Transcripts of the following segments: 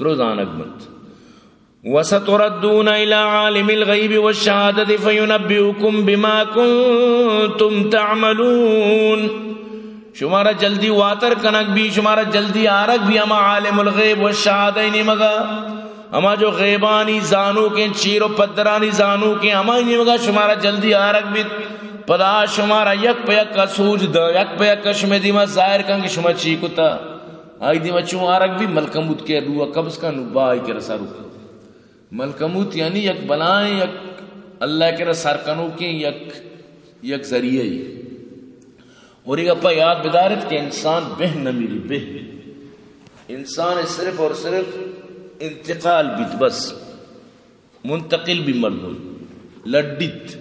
درو زانگ بنت۔ وستردون الی عالم الغیب والشہادۃ فینبئکم بما کنتم تعملون۔ شمارا جلدی واتر کنگ بی، شمارا جلدی آرگ بی ہما عالم الغیب والشہادہ نیمگا، ہما جو غیبانی زانوکیں، چیر و پدرانی زانوکیں، ہمائی نیمگا شمارا جلدی آرگ بیت۔ پدا شمارا یک پہ یک سوج دا، یک پہ یک شمے دیما ظاہر کن کہ شما چی کتا۔ آئی دیما چون آرگ بی؟ ملکموت کہ روح قبض کن، نو با آئی کرا سر کن۔ ملکموت یعنی یک بلائیں، یک اللہ کرا سر کنوکیں یک، یک ذریعہ ای۔ اور یہ گپا یاد بدارت کہ انسان بہ نمیری، بہ۔ انسان صرف اور صرف انتقال بیت، بس منتقل بی مردم، لڈیت۔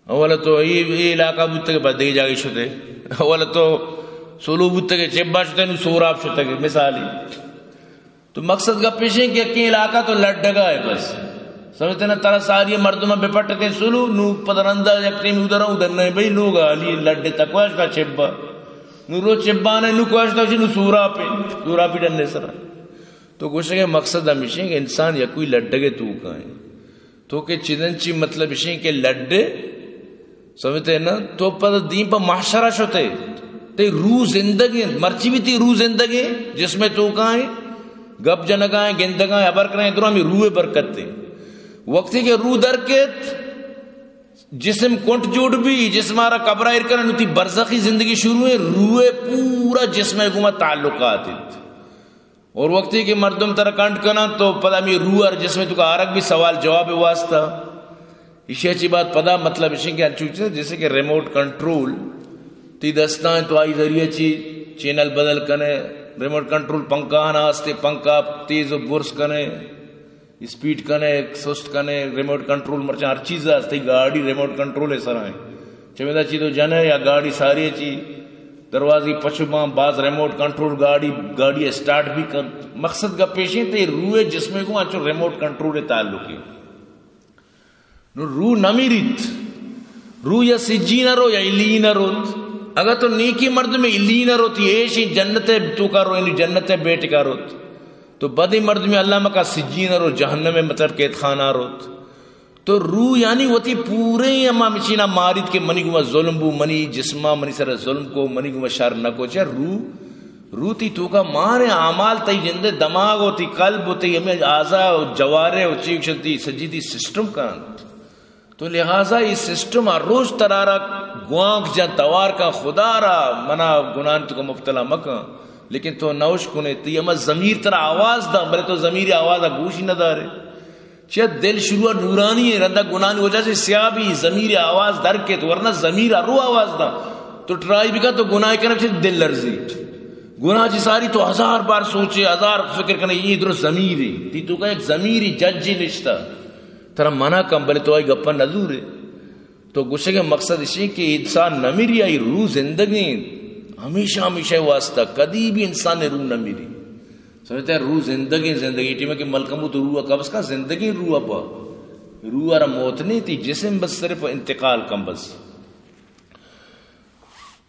اول تو اے، اے علاقہ بوتگ، بعد دگہ جاگہ شتے۔ اول تو سلو بوتگ، چبا شتے، نو سوراب شتے، مثالی۔ تو مقصد گپ ایش ایں کہ یکیں علاقہ تو لڈگا ہے بس۔ سمجھتے نا، ترا ساری مردم بپٹتے سلو، نو پتہ رندا یک ٹیم ادھر، ادھر نہیں بھائی، لوگ عالی لڈے تکواش کا چبا۔ نو رو چبا نے، نو کواش تا نو سورا پہ، سورا پہ ڈنے سرا۔ تو گوشے کہ مقصد ہمیش ایں کہ انسان یکوئی لڈگے توکا ایں۔ تو کہ چدن چی مطلب ایش ایں کہ لڈے، سمجھتے نا؟ تو پد دیم پہ محشرہ شتے، تئی روح زندگ ایں، مرچی بھی تئی روح زندگ ایں، جسم توکا ایں، گپ جنگا ایں، گندگا ایں، ہبر کریں، درو ہمیں روح برکت ایں۔ وقتی کہ روح در کیت، جسم کنٹ جوڑ بی، جسم آرا قبر ایر کرن، نو تئی برزخی زندگی شروع ایں، روح پورا جسم گوما تعلقات انت۔ اور وقتی کہ مردم ترا کنٹ کنن تو پدا ہمے روح ہر جسم توکا آرگ بی سوال جواب واسطہ۔ ایشی چی بات پدا مطلب ایش ایں کہ انچو چیز جیسے کہ ریموٹ کنٹرول تئی دستاں تو آئی ذریعہ چی چینل بدل کنے، ریموٹ کنٹرول پنکھا آنا ہستے، پنکھا تیز و برز کنے، اسپیڈ کنے، سست کنے، ریموٹ کنٹرول مرچاں ہر چیز است، تئی گاڑی ریموٹ کنٹرول سرا ایں۔ چمیدا چی تو جنے یا گاڑی ساری چی دروازی پچ باں، باز ریموٹ کنٹرول گاڑی، گاڑی اسٹارٹ بھی کن۔ مقصد گپ ایش ایں تئی روح جسم گوں انچو ریموٹ کنٹرول تعلق ایں۔ نو روح نمیریت۔ روح یا سجین رو یا علیین روت۔ اگر تو نیکی مردم علیین روت، ایش ایں جنت توکا رو، یعنی جنت بیٹکا روت۔ تو بدیں مردمے اللہ مکا سجین رو، جہنم مطلب قید خانہ روت۔ تو روح یعنی وتی پورے ہما مشینا ماریت کہ منی گوما ظلم بو، منی جسما منی سر ظلم کو، منی گوما شر نہ کو۔ چہ روح، روح تئی توکا مان ایں، اعمال تئی جندے دماغ و تئی قلب و تئی ہمے اعضا و جوارح و چیک شتی سجی تئی سسٹم کنت۔ تو لہذا اے سسٹم ہر روچ ترا را گوانک جن، توار کن، خدا را منا گناہانی توکا مبتلا مکن۔ لیکن تو نوش کنے، تئی ہما ضمیر ترا آواز دا، بلے تو ضمیر آواز گوش نہ دارے۔ چہ دل شروع نورانی ایں، رندا گناہانی وجہ سے سیاہ بی، ضمیر آواز در کیت، ورنہ ضمیر ہر رو آواز دا۔ تو ٹرائی بکن، تو گناہ کنے چہ دل لرزیت۔ گناہ چی ساری تو ہزار بار سوچے، ہزار فکر کنے، اے درست ضمیر ایں۔ تئی توکا یک ضمیرے، ججے نشتہ۔ ترا منع کن، بلے تو آئی گپا نہ زورے۔ تو گوشگ ءِ مقصد ایش ایں کہ انسان نہ مری، آئی روح زندگ ایں، ہمیشہ ہمیشہ واسطہ، کدی بھی انسان ءِ روح نہ مری۔ سمجھتے ہیں؟ روح زندگ ایں، زندگی ٹیم کہ ملکموت روح قبض کا، زندگی روح پا، روح را موت نہیں تھی، جسم بس صرف انتقال کن بس۔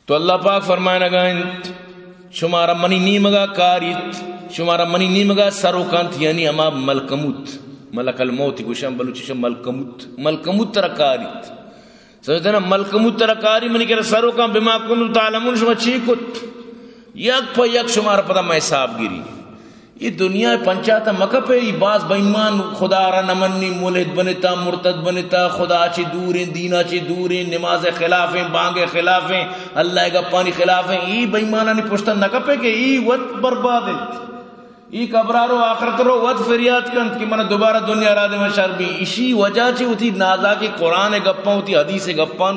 تو اللہ پاک فرمائنگا انت، شمارا منی نیمگا کاریت، شمارا منی نیمگا سر و کنت، یعنی ہما ملکموت، ملک الموت گوشن بلوچی شو ملکموت، ملکموت ترا کاریت۔ سمجھتے نا؟ ملکموت ترا کاری، منی کرا سر و کن، بما کنتم تعملون، شما چی کت؟ یک پہ یک شمارا پدا میں حساب گیری۔ اے دنیا ءِ پنچات ءَ مکپے، اے باز بے ایمان، خدا را نہ منی، ملحد بنتا، مرتد بنتا، خدا چہ دوریں، دینا چہ دوریں، نماز ءِ خلافیں، بانگ ءِ خلافیں، اللہ ءِ گپانی خلافیں۔ اے بے ایمانانی پشت ءَ نہ کپے کہ اے وت برباد انت۔ اے قبر ءَ رو، آخرت ءَ رو، وت فریاد کنت کہ من دوبارہ دنیا را دے، من شر بی۔ اشی وجہ چہ وتی نازاکیں قرآن ءِ گپاں، وتی حدیث ءِ گپاں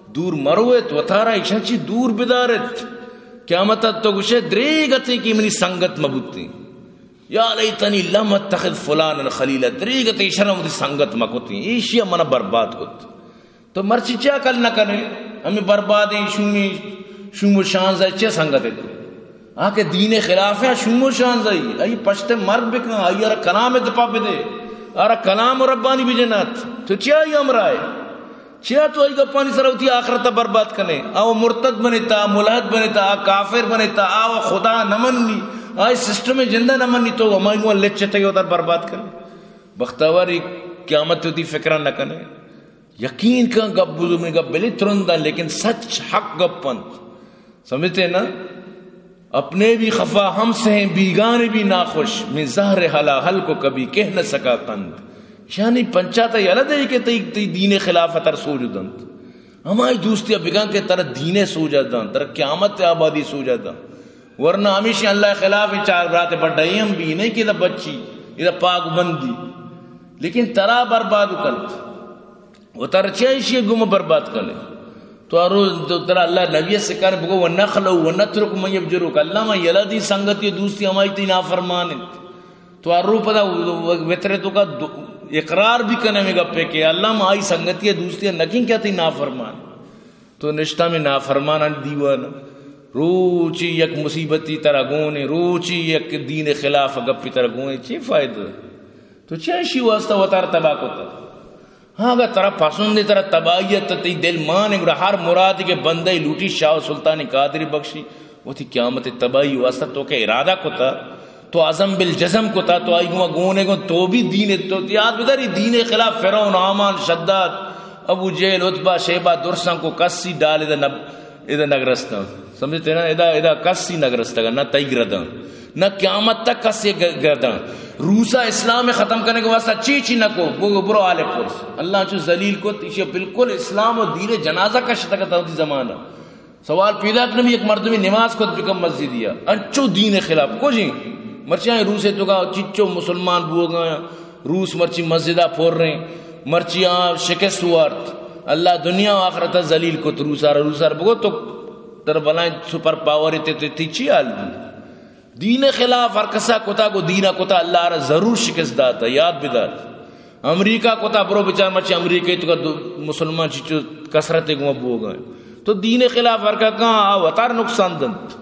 دور مرویت، وتارا ایشاں چی دور بداریت۔ قیامت ءَ تو گوشے، دریگتیں کہ منی سنگت مہ بوتیں۔ یا لیتنی لم اتخذ فلانا خلیلا، دریگتیں ایشرا وتی سنگت مہ کتیں، ایشی ءَ منا برباد کت۔ تو مرچی چیا کل نہ کنے؟ ہمیں بربادیں شومیں، شوم و شانزہ چیا سنگت ہے تو؟ آ کہ دین خلاف ہے، شوم و شانزہ ای، ای پشت مرد بکن، ای ارا کلام دپا بدے، ارا کلام ربانی بجنات۔ تو چیا ای ہمراہ ہے؟ چیا تو آئی گپانی سرا وتی آخرت ءَ برباد کنے؟ آ و مرتد بنتا، ملحد بنتا، آ کافر بنتا، آ و خدا نہ منی، آئی سسٹم جندہ نہ منی، تو ہمائی گوں لچ تئی ادھر برباد کنے۔ بختاوری قیامت تی فکر نہ کنے۔ یقین کن گپ بزرگیں گپ بلے ترنداں، لیکن سچ حق گپ انت۔ سمجھتے نا؟ اپنے بھی خفا ہم سہیں، بیگانے بھی ناخوش، میں زہر ہلا ہل کو کبھی کہہ نہ سکا قند۔ یعنی پنچات یلہ دے کہ تئی، تئی دین خلاف تر سوج دنت۔ ہمائی دوستی بگان کہ ترا دین سوجا دنت، ترا قیامت آبادی سوجا دنت۔ ورنہ ہمیشہ اللہ خلاف چار برات بڈائی ہم بھی نہیں کہ ادا بچی، ادا پاک بندی، لیکن ترا برباد کنت۔ و ترا چہ ایشی گم برباد کنے۔ تو ہر روز تو ترا اللہ نبی سکار بگو، "و نخلو و نترک من یفجرک"، اللہ ما یلا دی سنگتی دوستی ہمائی تی نافرمان انت۔ تو ہر روز پدا وتر تو کا دو-، اقرار بھی کنے میں گپے کہ اللہ ما آئی سنگتی دوستی نکین کیا تی نافرمان۔ تو نشتہ میں نافرمانان دیوان۔ روچی یک مصیبتی ترا گونے، روچی یک دین خلاف گپی ترا گونے، چی فائدہ؟ تو چہ ایشی واسطہ وتار تباہ کتا؟ ہاں، اگر ترا پسند ہے، ترا تباہیت، تئی دل مان ہے، گڑا ہر مراد کے بندہ لوٹی شاہ سلطان قادر بخشی، وتی قیامت تباہی واسطہ تو کہ ارادہ کتا، تو عزم بالجزم کتا، تو آئی گما گونے گو تو بھی دین ہے، تو یاد بداری دین خلاف فرعون، حامان، شداد، ابو جہل، عتبہ، شیبہ، درساں کو کسی ڈال دے نب ادا نگرستاں۔ سمجھتے نا؟ ادا، ادا کسی نگرستگا، نہ تئی گرداں، نہ قیامت تک کسی گ-، گرداں۔ روسا اسلام ختم کرنے کے واسطہ چی چی نہ کو، بگو برو آلے پرس۔ اللہ چو ذلیل کو، ایشی بالکل اسلام و دین جنازہ کشتگ تا وتی زمانہ۔ سوال پیدا کہ نبی یک مردمی نماز خود بکن مسجدیا، انچو دین خلاف کو جی۔ مرچی آئیں روسے تو کا چچو مسلمان بوگا، روس مرچی مسجدا پر رہے، مرچی آ شکست وارت۔ اللہ دنیا و آخرت ذلیل کو، تو روسار، روسار بگو تو تر بلائیں سپر پاور تے، تے، تے چی حال دی؟ دین خلاف ہر کسا کتا، گو دینا کتا، اللہ را ضرور شکست داتا، یاد بدار۔ امریکہ کتا، برو بچار مرچی امریکہ تو کا دو مسلمان چچو کثرت گو بوگا۔ تو دین خلاف ہر کا کہاں آ وتار نقصان دنت۔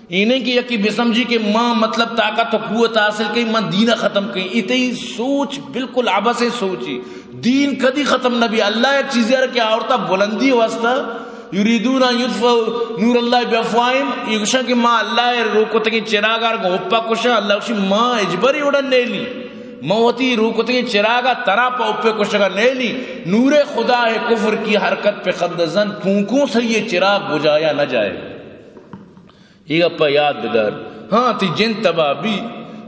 اے نہیں کہ یکی بسمجھی کہ ماں مطلب طاقت و قوت حاصل کئی، من دین ختم کئی۔ اتئی سوچ بالکل عبث سوچی۔ دین کدی ختم نہ بی۔ اللہ یک چیزی آر کہ آورتا بلندی واسطہ، یریدون ان یطفئوا نور اللہ بافواہہم، یہ گوشن کہ ما اللہ روکتگیں چراغ آر گو اوپا کشن، اللہ گوشی ما اجبری اوڑا نیلی۔ ما وتی روکتگیں چراغا ترا پہ اوپے کشگا نیلی۔ نور خدا ہے کفر کی حرکت پہ خندہ زن، کوں کوں سے یہ چراغ بجھایا نہ جائے۔ اے گپا یاد بدار۔ ہاں، تی جند تباہ بی،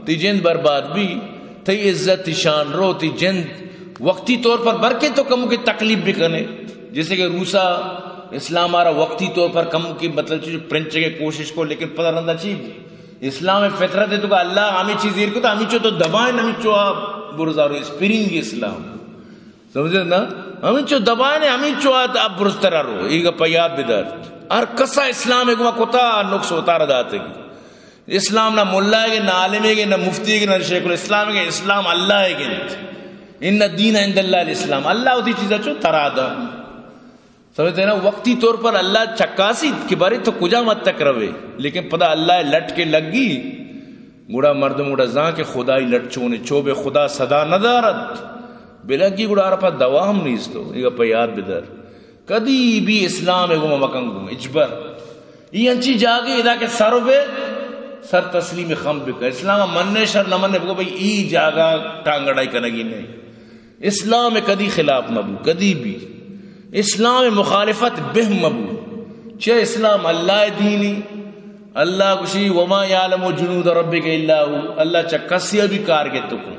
تی جند برباد بی، تی عزت، تی شان رو، تی جند وقتی طور پر برکے تو کمو کے تکلیف بکنے۔ جیسے کہ روسا اسلام آرا وقتی طور پر کمو کے مطلب چیز پرنچ کے کوشش کو، لیکن پتہ رندا چی بی؟ اسلام فطرت ہے تو کہ اللہ ہمیں چیز ایر کو تو ہمیں چو تو دبائیں، ہمیں چو آپ برزارو اسپرنگ اسلام۔ سمجھے نا؟ ہمینچو دبائنے، ہمینچو آ، آ برزتر رو۔ اے گپا یاد بدار۔ ہر کسا اسلام گما کتا، نقص وتارا داتے۔ اسلام نہ ملا گے، نہ عالم گے، نہ مفتی گے، نہ شیخ الاسلام گے۔ اسلام اللہ گے۔ ان الدین عند اللہ الاسلام۔ اللہ وتی چیزا چو ترا دا۔ سمجھتے ہیں نا؟ وقتی طور پر اللہ چکاسیت کہ بارے تو کجام حد تک روے، لیکن پدا اللہ لٹ کے لگی، گڑا مردم گڑا زان کہ خدائی لٹ چونے، چوب خدا صدا ندارد، بلگی گڑا آرا پا دوا ہم نیستو۔ اے گپا یاد بدار، کدی بھی اسلام گما مکن گم اجبر۔ ای انچی جاگے ادا کہ سر بے، سر تسلیم خم بکن۔ اسلام مننے شر نہ مننے، بگو بھئی ای جاگہ ٹانگڑائی کنگی نہیں۔ اسلام کدی خلاف مبو، کدی بھی۔ اسلام مخالفت بہ مبو۔ چہ اسلام اللہ دینی، اللہ گوشی، "وما یعلم جنود ربک الا هو"، اللہ چہ کسی بھی کار گتو کو۔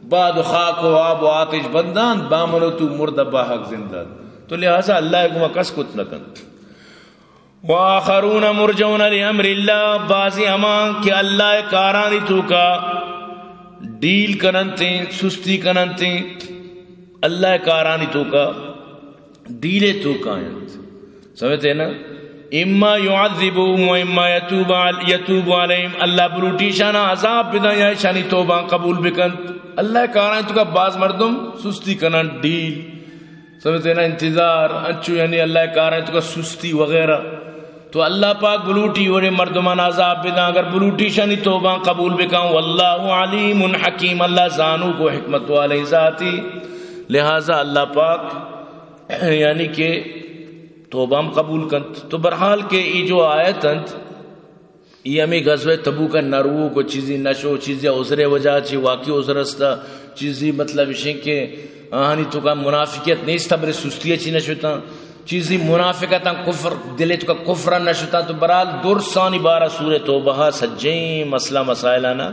بعد خاک و آب و آتش بندان، بامنو تو مرد با حق زندان۔ تو لہذا اللہ گما کس کت نہ کنت۔ وآخرون مرجون لأمر اللہ، بازی ہمان کہ اللہ کارانی توکا ڈیل کننتیں، سستی کننتیں، اللہ کارانی توکا ڈیلے توکا انت۔ سمجھتے ہیں نا؟ اما یعذبهم و اما یتوب عل-، یتوب علیہم، اللہ بلوٹی شانا عذاب بدن یا شانی توبہ قبول بکنت۔ اللہ کارانی توکا باز مردم سستی کنن، ڈیل۔ سمجھتے نا؟ انتظار، انچو یعنی اللہ کارانی توکا سستی وغیرہ۔ تو اللہ پاک بلوٹی وڑے مردمان عذاب بدن، اگر بلوٹی شانی توبہ قبول بکن۔ واللہ علیم حکیم، اللہ زانوک و حکمت والے ذاتی، لہذا اللہ پاک یعنی کہ توبہ ہم قبول کنت۔ تو بہرحال کہ ای جو آیت انت، ای ہمیں غزوہ تبوک نروک و چیزی نشو، چیزی عذر وجہ چی واقعی عذر استا، چیزی مطلب اشیں کہ آہانی توکا منافقیت نیستا، بلے سستی چی نشتا، چیزی منافقتاں کفر، دل توکا کفر نشتا۔ تو برحال درسانی بارہ سورہ توبہ سجیں مسئلہ مسائلانا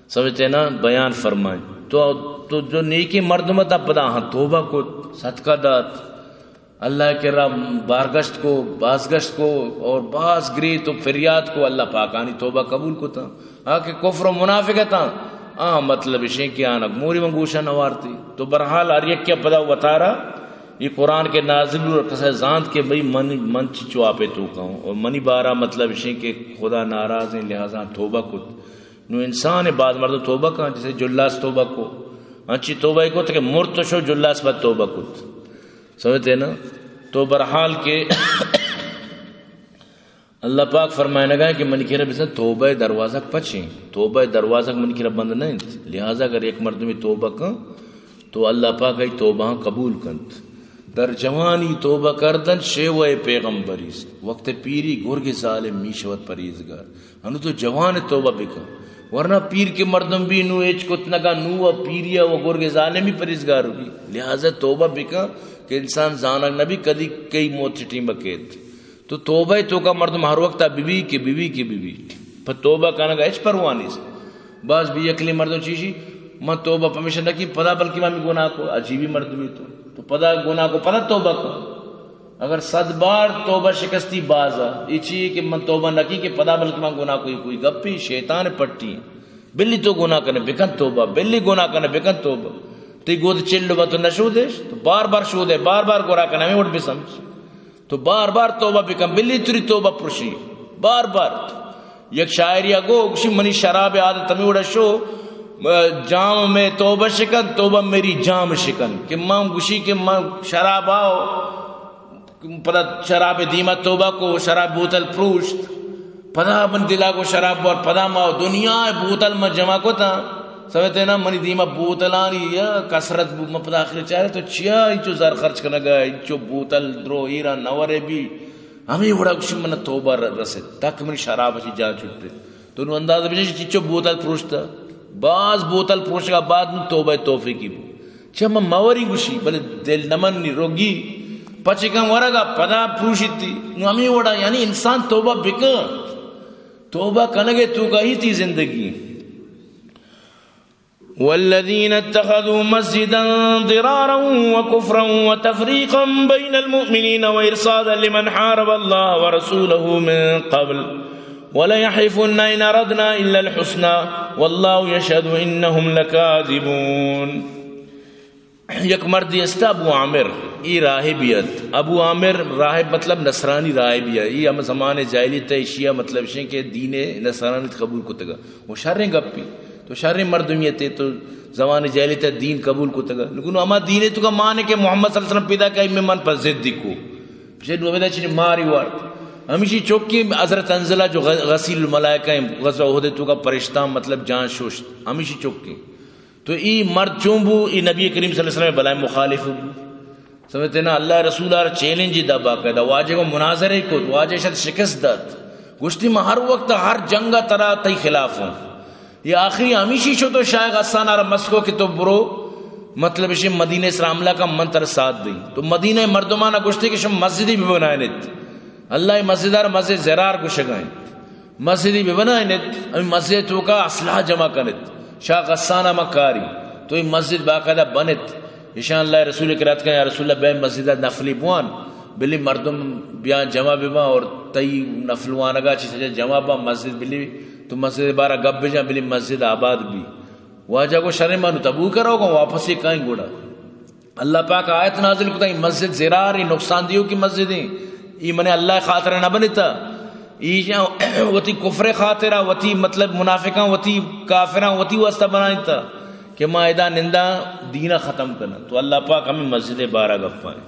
سمجھتے نا بیان فرمائیں۔ تو، تو جو نیکی مردم تا پدا ہاں توبہ کو، صدقہ دات، اللہ کرا بارگشت کو، بازگشت کو اور باز گریت و فریاد کو، اللہ پاکانی توبہ قبول کتا۔ آ کہ کفر و منافقتاں، آ مطلب اشیں کہ آنک موری من گوشا نوارتی۔ تو برحال ہر یک کے پدا وتارا یہ قرآن کے نازل اور کسے زانت کہ بھئی من، من چی چو آپے توکا ہوں اور منی بارہ مطلب اشیں کہ خدا ناراض ہیں، لہذا توبہ کت۔ نو انسان باز مردم توبہ کن، جیسے جلاس توبہ کو، انچی توبہ کو کہ مرت شو جلاس بعد توبہ کت۔ سمجھتے نا؟ تو برحال کے اللہ پاک فرمائنگا کہ منی کرا بزن توبہ دروازہ پچیں، توبہ دروازہ منی کرا بند نہ انت۔ لہذا اگر یک مردمی توبہ کن تو اللہ پاک ای توبہ قبول کنت۔ در جوانی توبہ کردن شیوہ پیغمبری است، وقت پیری گرگ ظالم می‌شود پرہیزگار۔ انو تو جوان توبہ بکن، ورنہ پیر کے مردم بھی نو ہچ کت نگا، نو و پیری و گرگ ظالمی پرہیزگار بھی۔ لہذا توبہ بکن کہ انسان زانگ نبی کدی کئی موت ٹیم کیت۔ تو توبہ توکا مردم ہر وقت ببی کہ ببی کہ ببی۔ پر توبہ کنگا ہچ پرواہ نیست۔ باز بے عقلی مردم چیشی، من توبہ پمیشہ نکی، پدا بلکہ من گناہ کو، عجیبی مردمی تو۔ تو پدا گناہ کو، پدا توبہ کو۔ اگر صد بار توبہ شکستی بازا، اے چی کہ من توبہ نکی کہ پدا بلکہ من گناہ کوئی، کوئی گپی، شیطان پٹی۔ بلی تو گناہ کنے بکن توبہ، بلی گناہ کنے بکن توبہ۔ تی گود چل بہ تو نشودش، تو بار بار شودے، بار بار گناہ کنے، ہمیں وڑ بسمجھ۔ تو بار بار توبہ بکن، بلی تری توبہ پرشی، بار بار۔ یک شاعری گو، گوشی منی شراب عادت ہمیں وڑا شو، جام میں توبہ شکن، توبہ میری جام شکن۔ کہ من گوشی کہ من شراب آؤ، پدا شراب دیما توبہ کو، شراب بوتل پروشت۔ پدا من دلا کو شراب بور، پدا ما دنیا بوتل من جمع کو تا۔ سمجھتے نا، منی دیما بوتلانی یا کثرت بو، من پدا آخر چارے تو چیا انچو زر خرچ کنگا، انچو بوتل درو ایرا نورے بھی۔ ہمیں وڑا گوشی من توبہ ر-، رسد، تک منی شراب چی جان چھٹے۔ تو نو اندازہ بجے چچو بوتل پروشتا۔ باز بوتل پروشگا بعد نو توبہ توفیقی بو۔ چہ من موری گوشی، بلے دل نمنی روگی۔ پچکن ورگا پدا پروشیتی۔ نو ہمیں وڑا، یعنی انسان توبہ بکن۔ توبہ کنگے توکا ہی تی زندگی۔ والذين اتخذوا مسجدا ضرارا وكفرا وتفريقا بين المؤمنين وإرصادا لمن حارب الله ورسوله من قبل وليحلفن إن أردنا إلا الحسنى والله يشهد إنهم لكاذبون۔ یک مردی است ابو عامر، ای راہبی ات۔ ابو عامر راہب مطلب نصرانی راہبی ات۔ ای ہم زمان جاہلیت ء ایشی ء مطلب شیں کہ دین نصرانیت قبول کتگا۔ وہ شریں گپی، تو شریں مردمی تے، تو زمان جاہلیت ء دین قبول کتگا۔ لیکن ہما دین تو کا مان ہے کہ محمد صلی اللہ علیہ وسلم پیدا کہ میں من پر ضد کو۔ پچھے نو بدا چنی ماری وارت۔ ہمیشی چوکی حضرت انزلہ جو غ-، غسیل الملائکہ ہیں، غزوہ احد تو کا پرشتہ مطلب جان شوشت۔ ہمیشی چوکی۔ تو ای مرد چون بو، ای نبی کریم صلی اللہ علیہ وسلم بلائیں مخالف بو۔ سمجھتے نا، اللہ رسول آر چیلنج دا باقاعدہ، واجہ کو مناظرے کو، واجہ شد شکست دات۔ گوشتی، من ہر وقت ہر جنگ ترا تئی خلاف ہوں۔ یہ آخری ہمیشی شو تو شاہ غسان آر مسکو کہ تو برو، مطلب شی مدینہ سر حملہ کا من تر ساتھ دیں۔ تو مدینہ مردمانہ گوشتے کہ شم مسجدی بھی بنائنت۔ اللہ مسجد آر مسجد زرار گوشگائیں۔ مسجدی بہ بنائینت، ہمے مسجد توکا اسلحہ جمع کنت، شاہ غسان ء مکاری، تو اے مسجد باقاعدہ بنت۔ ایشاں اللہ رسول کرات کن، یا رسول اللہ، بے مسجد ء نفلی بوان، بلی مردم بیان جمع بباں اور تئی نفل وانگا چی سجا جمع باں مسجد، بلی تو مسجد بارا گپ بجاں، بلی مسجد آباد بی۔ واجہ گو، شریں، ما نو تبوک ء روگاں، واپس ء کائیں گڑا۔ اللہ پاک آیت نازل کتا، ای مسجد زرار، ای نقصان دیو کی مسجد ہیں، ای من اللہ خاطر نہ بنتا، ای وتی کفر خاطرہ، وتی مطلب منافقاں، وتی کافراں، وتی واسطہ بنائیتا کہ ما ادا نندا دینہ ختم کنا۔ تو اللہ پاک ہمیں مسجد بارہ گپائیں۔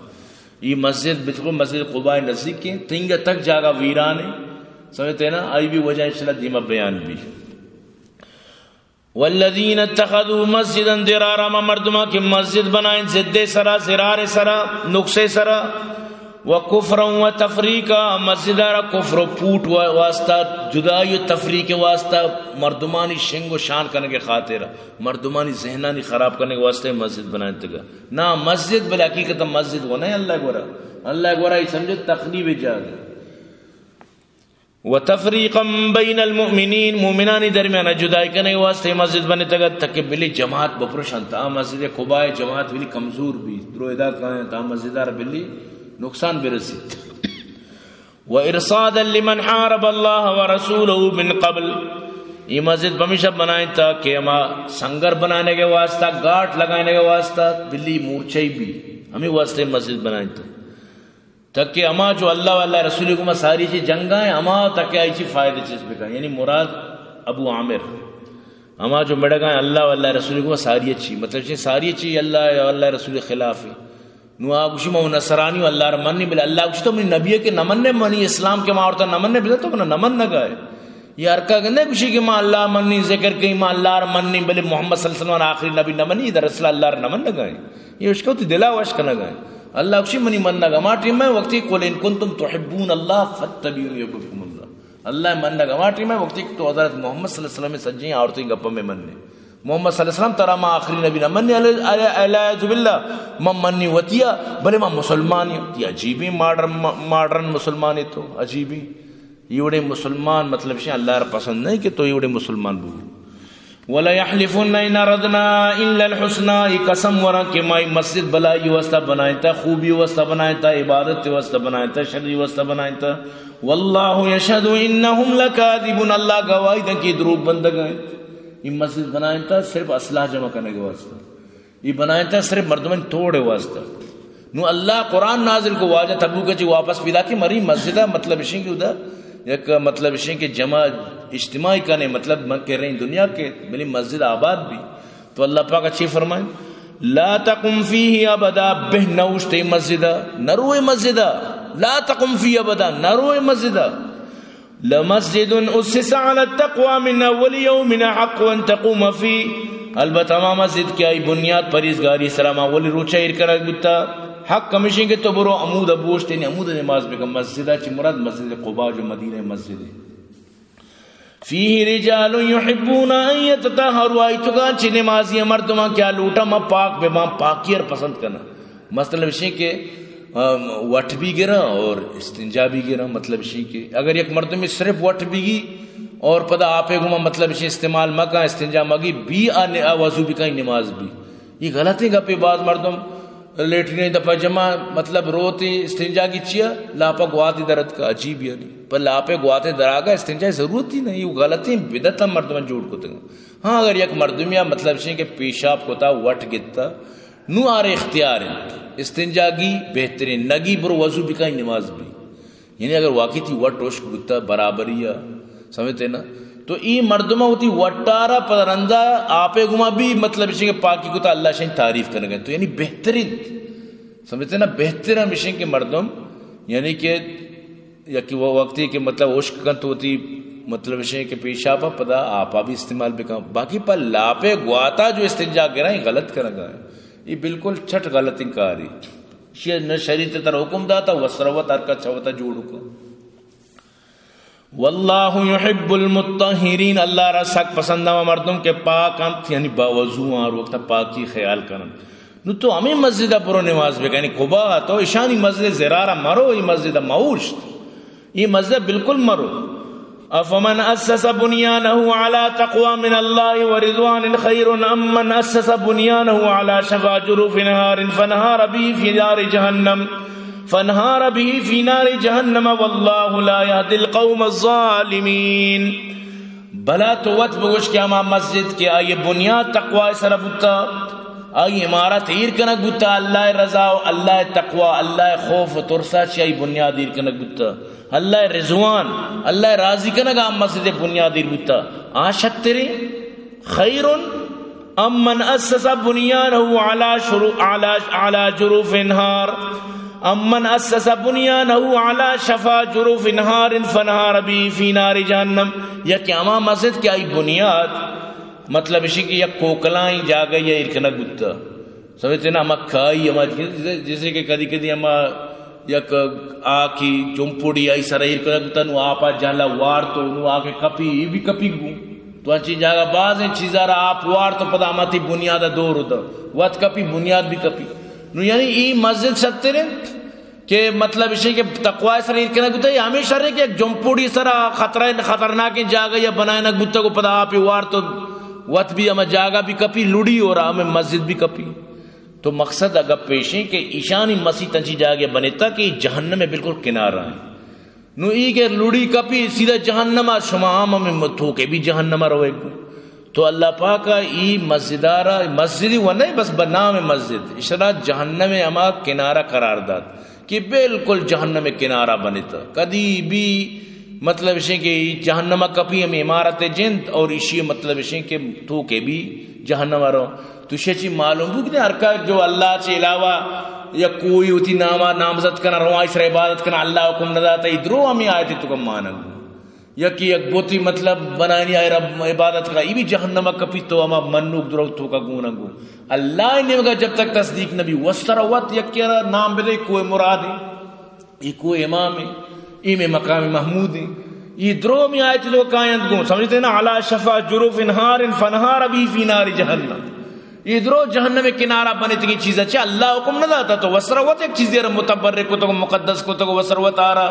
ای مسجد بالکل مسجد قباء نزدیک ہیں، تنگہ تک جاگہ ویران ہے، سمجھتے ہیں نا؟ آئی بھی وجہ انشاءاللہ دیما بیان بھی۔ والذین اتخذوا مسجدا ضرارا، ہما مردماں کہ مسجد بنائیں ضد سرا، ضرار سرا، نقصے سرا، و کفرا و تفریقا، مسجد ءَ را کفر و پوٹ و واسطہ، جدائی و تفریق واسطہ، مردمانی شنگ و شان کنگ خاطر، مردمانی ذہنانی خراب کنگ واسطہ مسجد بنائینتگ۔ نا مسجد، بلے حقیقت مسجد وہ نہیں اللہ گورا۔ اللہ گورا یہ سمجھو تخریب جاگہ۔ و تفریقا بین المؤمنین، مومنانی درمیان جدائی کنگ واسطے مسجد بنتگ ات تاکہ بلی جماعت بپرشنت۔ آ مسجد قباء جماعت بلی کمزور بی، درو ادا کائیں تا مسجد ءَ را بلی نقصان برسیت۔ و ارصادا لمن حارب اللہ و رسولہ من قبل، یہ مسجد پمیشا بنائیں تا کہ ہما سنگر بنانے کے واسطہ، گاٹ لگانے کے واسطہ بلی مورچہ بی، ہمیں واسطے مسجد بنائیں تا۔ تاکہ ہما جو اللہ و اللہ رسول گوما ساری چی جنگا ہیں، ہما تاکہ آئی چی فائدہ چیز بکن۔ یعنی مراد ابو عامر، ہما جو مڑگا ہیں اللہ و اللہ رسول گوما ساری چی، مطلب چی ساری چی اللہ و اللہ رسول خلاف ہے۔ نو آ گوشی ما نصرانی و اللہ را منی، بلے اللہ گوشی تو منی نبی ہے کہ نمنے، منی اسلام کے ما عورتہ نمنے، بلے تو منا نمن نگائے۔ یہ ہر کا گندے گوشی کہ ما اللہ منی، ذکر کئی ما اللہ را منی، بلے محمد صلی اللہ علیہ وسلم آخری نبی نمنی، در اصل اللہ را نمن نگائے۔ یہ اشکو تی دلا وش کنگائے۔ اللہ گوشی منی منگ ہما ٹیم ہے وقتی قل ان کنتم تحبون اللہ فاتبعونی یحببکم اللہ۔ اللہ منگ ہما ٹیم ہے وقتی کہ تو حضرت محمد صلی اللہ علیہ وسلم سجیں عورتیں گپ میں مننے۔ محمد صلی اللہ علیہ وسلم ترا ما آخری نبی نہ منی، علی-، علی-، علیہ باللہ، من منی وتیا، بلے ما مسلمانی۔ یہ عجیبی ماڈرن، ماڈرن مسلمانی تو عجیبی۔ یہ وڑے مسلمان مطلب شے اللہ را پسند نہیں کہ تو یہ وڑے مسلمان بو۔ وَلَيَحْلِفُنَّ إِنْ أَرَدْنَا إِلَّا الْحُسْنَى، یہ قسم وراں کہ مائی مسجد بلائی واسطہ بنائیں تا، خوبی واسطہ بنائیں تا، عبادت واسطہ بنائیں تا، شری واسطہ بنائیں تا۔ وَاللَّهُ يَشْهَدُ إِنَّهُمْ لَكَاذِبُونَ، اللہ گواہی دن کہ دروگ بندگ ہیں۔ یہ مسجد بنائیں تا صرف اسلحہ جمع کرنے کے واسطہ۔ یہ بنائیں تا صرف مردمانی توڑ واسطہ۔ نو اللہ قرآن نازل کو، واجہ تبوک چی واپس پیدا کی مری مسجد، مطلب اشیں کہ ادا یک مطلب اشیں کہ جمع اجتماعی کنے، مطلب من کہہ رہے ہیں دنیا کے بلی مسجد آباد بھی۔ تو اللہ پاک اچھی فرمائیں، لا تقم فیہ ابدا، بہ نوشتے مسجد، نروے مسجد، لا تقم فیہ ابدا، نروے مسجد۔ لمسجد اسس علی التقوی من اول یوم احق ان تقوم فیہ، البتہ ہما مسجد کہ آئی بنیاد پریزگاری سرا ما اولی روچا ایر کنگ بوتا، حق ہمیشیں کہ تو برو عمود بوشت، یعنی عمود نماز بکن۔ مسجد چی مراد مسجد قباء جو مدینہ مسجد ہے۔ فیہ رجال یحبون ان یتطہروا، آئی توکا چی نمازی مردماں کیا لوٹا ما پاک بباں، پاکی ار پسند کنا۔ مطلب اشیں کہ، ام، وٹ بھی گراں اور استنجا بھی گراں۔ مطلب اشیں کہ اگر یک مردمی صرف وٹ بھی گی اور پدا آپے گما مطلب اشیں استعمال مکاں، استنجا مگی بھی آ ن-، آ وضو بھی کہیں نماز بھی۔ یہ غلطیں گپے، بعض مردم لیٹرین دپا جمع، مطلب روتی استنجا کی چیا؟ لاپا گواتی درد کا عجیب یعنی۔ پر لاپے گواتے دراگا استنجا ضرورت ہی نہیں، یہ غلطیں بدعت ہم مردم جوڑ کتگ۔ ہاں، اگر یک مردمیا مطلب اشیں کہ پیشاب کتا، وٹ گتا، نو آرے اختیار انت۔ استنجا گی بہترین، نگی برو وضو بکن نماز بھی۔ یعنی اگر واقعی تی وٹ اشک بوتا برابری آ، سمجھتے نا؟ تو ای مردم ہوتی وٹارا پر رندا آپے گما بھی مطلب اشیں کہ پاکی کتا اللہ شیں تعریف کنگا۔ تو یعنی بہترین، سمجھتے نا؟ بہتر ہم اشیں کہ مردم یعنی کہ یکی وہ وقتی کہ مطلب اشک کن تو وتی مطلب اشیں کہ پیشاپا پدا آپا بھی استعمال بکن۔ باقی پا لاپے گواتا جو استنجا گرائیں غلط کرگا ہے۔ یہ بالکل چھٹ غلط انکاری۔ شی نہ شریعت تر حکم داتا و سروت ہر کا چھوتا جوڑ کو۔ واللہ یحب المطہرین، اللہ را سک پسند ہما مردم کہ پاک انت، یعنی باوضو آں، ہر وقت پاکی خیال کنن۔ نو تو ہمیں مسجد ء برو نماز بکن، یعنی قباء ء تو اشانی مسجد زرار ء مرو، ای مسجد ء موشت، ای مسجد ء بالکل مرو۔ افمن اسس بنیانه علی تقوی من اللہ ورضوان خیر ام من اسس بنیانه علی شفا جرف نهر فانهار به فی نار جهنم، فانهار به فی نار جهنم واللہ لا یهدی القوم الظالمین۔ بلا تو وت بگوش کہ ہما مسجد کہ آئی بنیاد تقوی سر بوتا، آئی عمارت ایر کنگ بوتا اللہ رضا و اللہ تقوی، اللہ خوف و ترسا چی آئی بنیاد ایر کنگ بوتا، اللہ رضوان، اللہ راضی کنگ آ مسجد بنیاد ایر بوتا، آ شتریں خیر ام من اسس بنیانه علی شرو-، علی، علی جرف انهار، ام من اسس بنیانه علی شفا جرف انهار فانهار به فی نار جهنم۔ یا کہ ہما مسجد کہ آئی بنیاد، مطلب اشی کہ یک کوکلائیں جاگہ یا ایر کنگ بوتا۔ سمجھتے نا؟ ہما کائی، ہما جیسے، جیسے کہ کدی کدی ہما یک آکی جمپوڑی آئی سر ایر کنگ بوتا، نو آپا جہلا وارتو، نو آکے کپی، ای بھی کپی گو۔ تو انچی جاگہ بازیں چیزا را آپ وارتو، پدا ہما تی بنیادا دور دا۔ وت کپی، بنیاد بھی کپی۔ نو یعنی ای مسجد شتر انت کہ مطلب اشی کہ تقوی سر ایر کنگ بوتا، یا ہمیں شر کہ یک جمپوڑی سرا خطرہ، خطرناکیں جاگہ یا بنائنگ بوتا، کو پدا آپی وارتو، وت بھی ہما جاگہ بھی کپی، لڑی اور ہمیں مسجد بھی کپی۔ تو مقصد اگپ ایشیں کہ ایشانی مسیت انچی جاگہ بنتا کہ جہنم بالکل کنارہ ہیں۔ نو ای کہ لڑی کپی سیدھا جہنم، شما ہم ہمیں توکے بھی جہنم روے گو۔ تو اللہ پاک ای مسجد آرا، مسجد و نہیں بس بنام مسجد، اشرا جہنم ہما کنارہ قرار دات کہ بالکل جہنم کنارہ بنتا۔ کدی بھی مطلب اشیں کہ ای جہنم کپی ہم عمارت جند اور اشی مطلب اشیں کہ توکے بھی جہنم رو۔ تو شے چی معلوم بو کہ ہر کا جو اللہ چے علاوہ یا کوئی ہوتی ناما نامزد کنا، روائی سر عبادت کنا، اللہ حکم نہ داتا، ای درو ہمیں آیت تو کم مانگ۔ یا کہ یک بوتی مطلب بنائنی آئے رب عبادت کنا، ای بھی جہنم کپی تو ہما منوک درو تو کا گونگو۔ اللہ نیمگا جب تک تصدیق نبی، وسر وت یک کیا نام بدے کوئی مراد ہے۔ ای کو امام ہیں، ای میں مقام محمود ہیں۔ ای درو میں آیت لوگ کائنت گوں، سمجھتے ہیں نا؟ علی شفا جرف انہار فنہار ابھی فی نار جہنم۔ ای درو جہنم کنارہ بنے تگی چیزا چے اللہ حکم نہ داتا تو وسرا وت ایک چیزی را متبرک کو تو مقدس کو تو وسرا وت آرا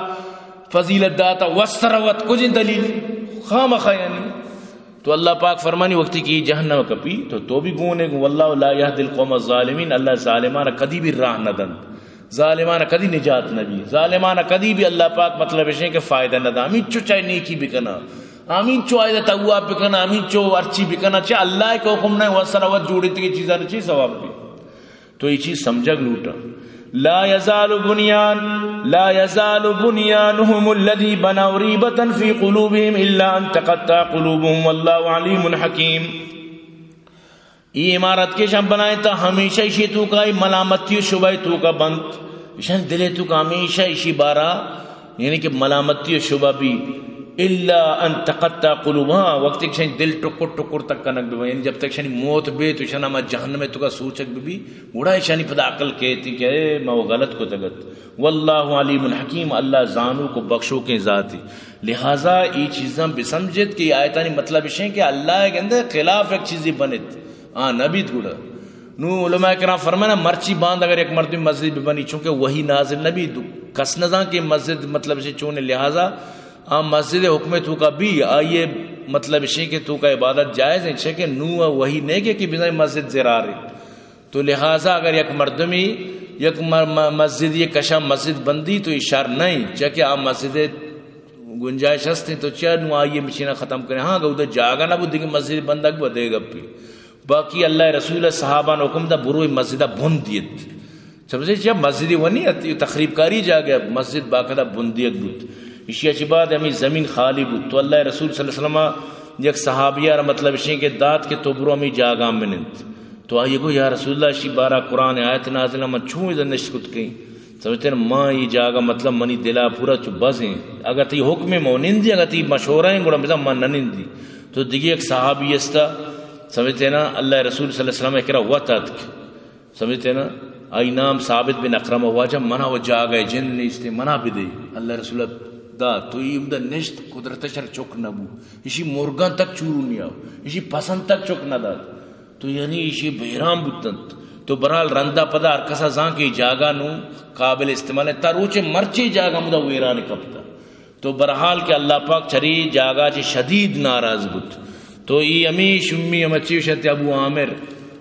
فضیلت داتا وسرا وت کچھ دلیل خامخا یعنی۔ تو اللہ پاک فرمانی وقتی کہ جہنم کپی تو تو بھی گونے گو، واللہ لا یهدی القوم الظالمین، اللہ ظالمان کدی بھی راہ نہ دنت، ظالمان کدی نجات نہ بی، ظالمان کدی بھی اللہ پاک مطلب اشیں کہ فائدہ نہ دا۔ ہمینچو چاہے نیکی بکنا، ہمینچو آئیدا تواب بکنا، ہمینچو ارچی بکنا، چہ اللہ کے حکم نہ وسرا وت جوڑی تگی چیزاں چی ثواب بی۔ تو یہ چیز سمجھگ لوٹا۔ لا يزال بنيان، لا يزال بنيانهم الذي بنوا ريبة في قلوبهم إلا أن تقطع قلوبهم والله عليم حكيم۔ ای عمارت کہ شان بنائیں تا ہمیشہ اشی تو کا ملامتی و شبہ تو کا بند، شان دلے تو کا ہمیشہ اشی بارا یعنی کہ ملامتی و شبہ بھی، الا ان تقطع قلوبها، وقت ایک شان دل ٹکر ٹکر تک کنک بھی، یعنی جب تک شانی موت بھی تو شان ہما جہنم تو کا سوچک بھی، گڑا شانی پدا عقل کہتی کہ اے ما وہ غلط کو تگت، واللہ علیم حکیم، اللہ زانو کو بخشو کے ذاتی۔ لہذا ای چیزاں بسمجھت کہ آیتانی مطلب اشیں کہ اللہ کے اندر خلاف ایک چیزی بنت، آ نبیت گڑا۔ نو علماء کرام فرمانا مرچی باند اگر یک مردم مسجد ببنی، چونکہ وحی نازل نبی، دو کس نزان کہ مسجد مطلب اشیں چون، لہذا آ مسجد حکم تو کا بھی آئیے مطلب اشیں کہ تو کا عبادت جائز ہیں، چہ کہ نو وحی نہیں کہ، کہ بزن مسجد زرار ہے۔ تو لہذا اگر یک مردمی یک م-، م-، مسجد، یک کشا مسجد بندی تو یہ شر نہیں، چہ کہ آ مسجد گنجائش ہستیں تو چیا نو آئیے مشینہ ختم کریں۔ ہاں، اگر ادھر جاگہ نہ بود دیگہ مسجد بندگ بود دیگہ پی۔ باقی اللہ رسول صحابان حکم دا بروی مسجدہ بند دیت۔ سمجھے چیا مسجدی ونی ات، یہ تخریب کاری جاگہ مسجد باقاعدہ بندیگ بود۔ اشی اچ بعد ہمیں زمین خالی بود تو اللہ رسول صلی اللہ علیہ وسلم یک صحابیہ را مطلب اشیں کہ دات کہ تو برو ہمیں جاگہ منند۔ تو آئیے گو یا رسول اللہ اشی بارہ قرآن آیت نازل من چون ادھر نشت کت کہیں۔ سمجھتے ہیں، ما یہ جاگہ مطلب منی دلا پورا چو بز ہیں۔ اگر تی حکم مو نندی، اگر تی مشورہ ہیں، گڑا بزن من نہ نندی۔ تو دیگه یک صحابی استا، سمجھتے ہیں نا، اللہ رسول صلی اللہ علیہ وسلم کرا وت آتک۔ سمجھتے ہیں نا، آئی نام ثابت بن اقرم، واجہ منا و جاگہ جند نیستے، منا بدے۔ اللہ رسول دا تو یہ امدہ نشت قدرت شر چک نبو۔ اشی مرگان تک چورو نیا، اشی پسند تک چک نداد۔ تو یعنی ایشی بہرام بوتنت۔ تو برحال رندا پدا ہر کسا زان کہ ای جاگہ نو قابل استعمال ہے۔ تا روچے مرچی جاگہ مدا ویران کپتا۔ تو برحال کہ اللہ پاک چری جاگہ چے شدید ناراض بوت۔ تو ای ہمی شمی ہمچی شت ابو عامر،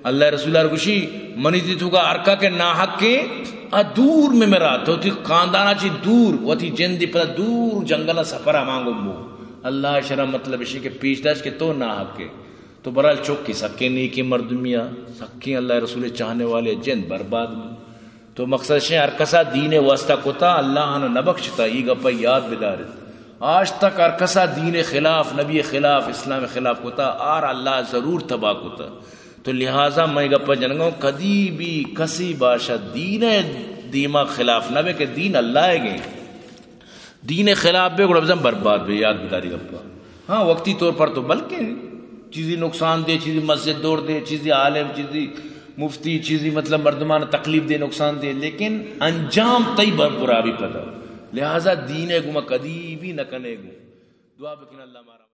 اللہ رسول ار گوشی، منی تی تو کا ہر کا کہ ناحق کے آ دور میں مرا، تو تی خاندانا چی دور، وتی جندی پدا دور جنگل سفر ہمانگو بو۔ اللہ شرا مطلب اشی کہ پیش داشت کہ تو ناحق کے۔ تو برحال چکی سکیں نیکیں مردمی ء، سکیں اللہ رسول چاہنے والے جند برباد بو۔ تو مقصد شے ہر کسا دین واسطہ کتا، اللہ آنو نہ بخشتا، ای گپا یاد بدارت۔ آج تک ہر کسا دین خلاف، نبی خلاف، اسلام خلاف کتا، آر اللہ ضرور تباہ کتا۔ تو لہذا میں گپا جنگوں، کدی بھی کسی باشا دین دیما خلاف نہ بے کہ دین اللہ ہے گئے۔ دین خلاف بے گڑا بزن برباد بے، یاد بداری گپا۔ ہاں، وقتی طور پر تو بلکہ چیزی نقصان دے، چیزی مسجد دور دے، چیزی عالم، چیزی مفتی چیزی، مطلب، مردمان تکلیف دے، نقصان دے، لیکن انجام تئی بر-، برا بی پدا۔ لہذا دین ء گما کدی بھی نہ کنے گو۔ دعا بکن اللہ مارا۔